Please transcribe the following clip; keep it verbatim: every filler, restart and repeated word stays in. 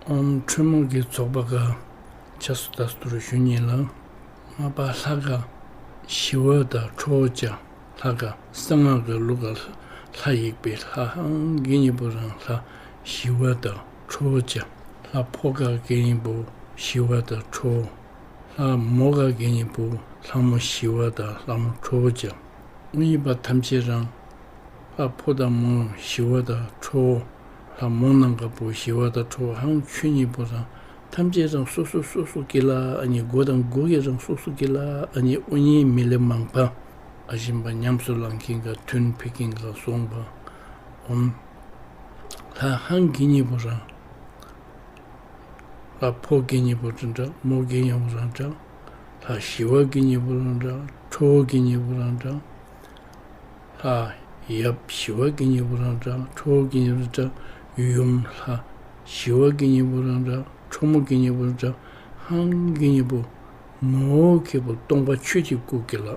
ཨོམ་ཁྲོས་མ་གི་ཚོགས་པ་ག་ཆ་སུ་ད་སུ་རུ་ཞུ་ཉེ་ལ། མ་པ་ལྷ་ག་ཞི་བ་དང་ཁྲོ་བོ་བྱ། ལྷ་ག་གསང་སྔགས་ག་ལུགས་ག་ལྷ་ཡིག་པའི་ལྷ་ཧང་གི་ཉི་པོ་རང་ལྷ་ཞི་བ་དང་ཁྲོ་བོ་བྱ། ལྷ་ཕོ་ག་གི་ཉི་པོ་ཞི་བ་དང་ཁྲོ་བོ། ལྷ་མོ་ག་གི་ཉི་པོ་ལྷ་མོ་ཞི་བ་དང་ལྷ་མོ་ཁྲོ་བོ་བྱ། དངོས་ཡིན་པ་ཐམས་ཅད་རང་། ལྷ་ཕོ་དང་མོ་ཞི་བ་དང་ཁྲོ་བོ། ལྷ་མོ་ནང་ག་པོ་ཞི་བ་དང་ཁྲོ་བོ་ཧང་ཆོས་ཉིད་པོ་རང་། ཐམས་ཅད་རང་སོ་སོ་སོ་སོ་གི་ལ་ཨ་ནི་སྒོ་དང་སྒོ་གི་རང་སོ་སོ་གི་ལ་ཨ་ནི་དབུ་བརྙེས་མི་ལས་མང་པ། ཨ་ཞིམ་པ་ཉམས་སུ་བླང་མཁན་ག་ཐུན་ཕིག་མཁན་ག་སོང་པ། ཨོམ། ལྷ་ཧང་གི་ཉི་པོ་རང་། ལྷ་ཕོ་གི་ཉི་པོ་རང་འདྲ། མོ་གི་ཉི་པོ་རང་འདྲ། ལྷ་ཞི་བ་གི་ཉི་པོ་རང་འདྲ། ཁྲོ་བོ་གི་ཉི་པོ་རང་འདྲ། ལྷ་ཡབ་ཞི་བ་གི་ཉི་པོ་རང་འདྲ། ཁྲོ་བོ་གི་ཉི་པོ་རང་འདྲ། ཡུམ་ལྷ་ཞི་བ་གི་ཉི་པོ་རང་འདྲ། ཁྲོ་མོ་གི་ཉི་པོ་རང་འདྲ། ཧང་གི་ཉི་པོ་ངོ་བོ་གི་པོ་སྟོང་པ་ཆོས་ཀྱི་སྐུ་གི་ལ།